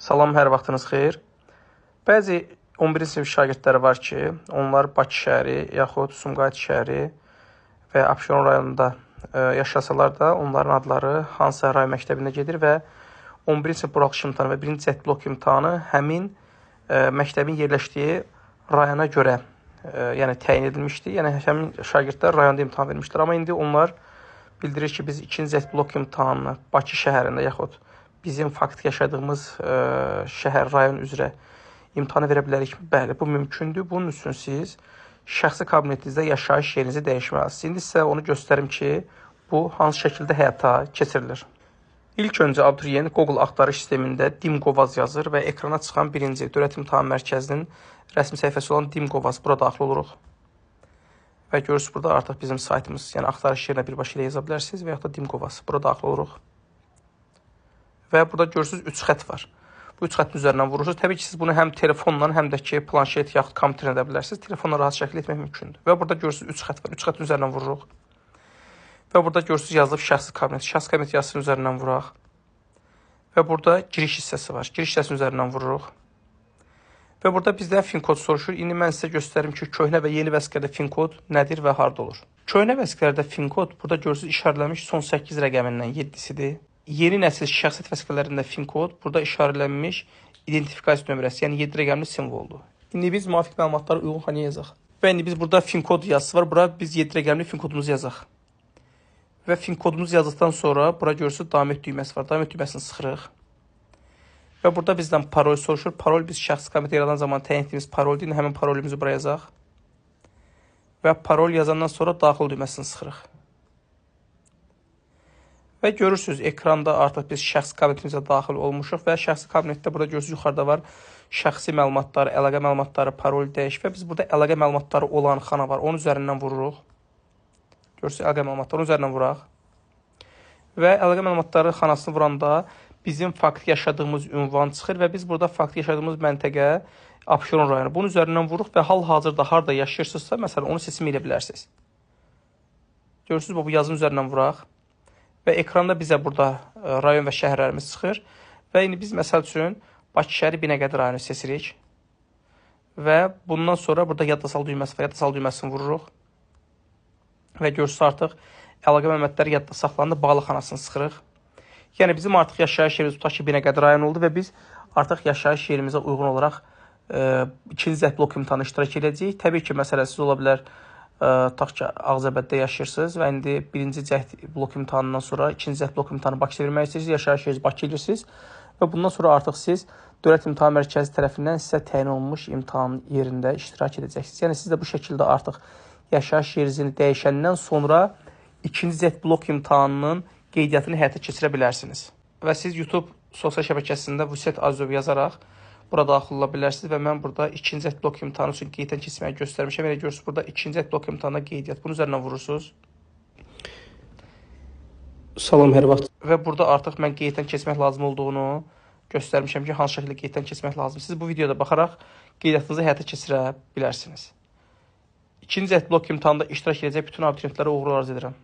Salam, hər vaxtınız xeyir. Bəzi 11-ci sinif şagirdləri var ki, onlar Bakı şəhəri yaxud Sumqayıt şəhəri və ya Abşeron rayonunda yaşasalar da onların adları hansısa rayon məktəbində gedir və 11-ci sinif buraxılış imtahanı və 1-ci cəhd blok imtahanı həmin məktəbin yerləşdiyi rayona görə yəni təyin edilmişdi. Yəni həmin şagirdlər rayonda imtahan vermişdilər. Amma indi onlar bildirir ki, biz 2-ci cəhd blok imtahanını Bakı şəhərində yaxud bizim faktiki yaşadığımız şəhər, rayon üzrə imtahanı verə bilərikmi? Bəli, bu mümkündür. Bunun üçün siz şəxsi kabinetinizdə yaşayış yerinizi dəyişməlisiniz. İndi sizə onu göstərim ki, bu hansı şəkildə həyata keçirilir. İlk öncə abituriyent Google axtarış sistemində Dimqovaz yazır və ekrana çıxan birinci Dövlət İmtahan Mərkəzinin rəsmi səhifəsi olan Dimqovaz, bura daxil oluruq. Və görürsünüz, burada artıq bizim saytımız, yəni axtarış yerinə birbaşa ilə yaza bilərsiniz və yaxud da Dimqovaz, bura daxil oluruq. Və burada görürsünüz 3 xətt var. Bu 3 xəttin üzərindən vurursunuz. Təbii ki, siz bunu həm telefonla, həm də ki, planşet yaxud kompüterlə edə bilərsiniz. Telefonla rahat şəkildə etmək mümkündür. Və burada görürsünüz 3 xətt var. 3 xəttin üzərindən vururuq. Və burada görürsünüz yazılıb şəxsi kabinet. Şəxsi kabinet yazısının üzərindən vuraq. Və burada giriş hissəsi var. Giriş hissəsinin üzərindən vururuq. Və burada bizdən fin kod soruşur. İndi mən sizə göstərim ki, köhnə və yeni vəsiqələrdə fin kod nədir və harda olur. Köhnə vəsiqələrdə fin kod burada görürsünüz işarələnmiş son 8 rəqəmindən 7-sidir. Yeni nəsil şəxsiyyət vəsiqələrində fin kod burada işarələnmiş identifikasiya nömrəsi, yəni 7 rəqəmli simvoldur. İndi biz müvafiq məlumatları uyğun xanaya yazaq. Və indi biz burada fin kod yazısı var. Bura biz 7 rəqəmli fin kodumuzu yazaq. Və fin kodumuzu yazdıqdan sonra bura görürsünüz davam et düyməsi var. Davam et düyməsini sıxırıq. Və burada bizdən parol soruşur. Parol biz şəxsi kabinetə yaradan zaman təyin etdiyimiz paroldur. İndi həmin parolumuzu bura yazaq. Və parol yazandan sonra daxil düyməsini sıxırıq. Və görürsünüz, ekranda artıq biz şəxsi kabinetimizə daxil olmuşuq və şəxsi kabinetdə burada görürsünüz yuxarıda var şəxsi məlumatları, əlaqə məlumatları, parol dəyiş və biz burada əlaqə məlumatları olan xana var. Onun üzərindən vururuq. Görürsünüz, əlaqə məlumatları onun üzərindən vuraq. Və əlaqə məlumatları xanasını vuranda bizim faktiki yaşadığımız ünvan çıxır və biz burada faktiki yaşadığımız məntəqə Abşeron rayonu. Bunun üzərindən vururuq və hal-hazırda harda yaşayırsınızsa, məsələn, onu seçim edə bilərsiniz. Görürsünüz, bu yazının üzərindən vuraq. Və ekranda bizə burada rayon və şəhərlərimiz çıxır. Və indi biz məsəl üçün Bakı şəhəri Binəqədi rayonu seçirik. Və bundan sonra burada yadda sal düyməsi var. Yadda sal düyməsini vururuq. Və görürsünüz artıq əlaqə məlumatları yadda saxlandı. Bağlı xanasını sıxırıq. Yəni bizim artıq yaşayış yerimiz tutaq ki, Binəqədi rayonu oldu və biz artıq yaşayış yerimizə uyğun olaraq ikinci cəhd blok imtahanı iştirak edəcəyik. Təbii ki, məsələsiz ola bilər. Tutaq ki, Ağcabədidə yaşayırsınız və indi birinci cəhd blok imtahanından sonra ikinci cəhd blok imtahanı Bakıda vermək istəyirsiniz, yaşayış yeriniz Bakı edirsiniz və bundan sonra artıq siz Dövlət İmtahan Mərkəzi tərəfindən sizə təyin olunmuş imtahan yerində iştirak edəcəksiniz. Yəni siz də bu şəkildə artıq yaşayış yerinizi dəyişəndən sonra ikinci cəhd blok imtahanının qeydiyyatını həyata keçirə bilərsiniz. Və siz YouTube sosial şəbəkəsində Vüsət Azizov yazaraq bura daxil ola bilərsiniz və mən burada ikinci cəhd blok imtahanı üçün qeyddən keçməyi göstərmişəm. Elə görürsünüz, burada ikinci cəhd blok imtahanına qeydiyyat. Bunun üzərindən vurursunuz. Salam, hər vaxt. Və burada artıq mən qeyddən keçmək lazım olduğunu göstərmişəm ki, hansı şəkildə qeyddən keçmək lazım. Siz bu videoda baxaraq qeydiyyatınızı həyata keçirə bilərsiniz. İkinci cəhd blok imtahanında iştirak edəcək bütün abituriyentlərə uğurlar arzu edirəm.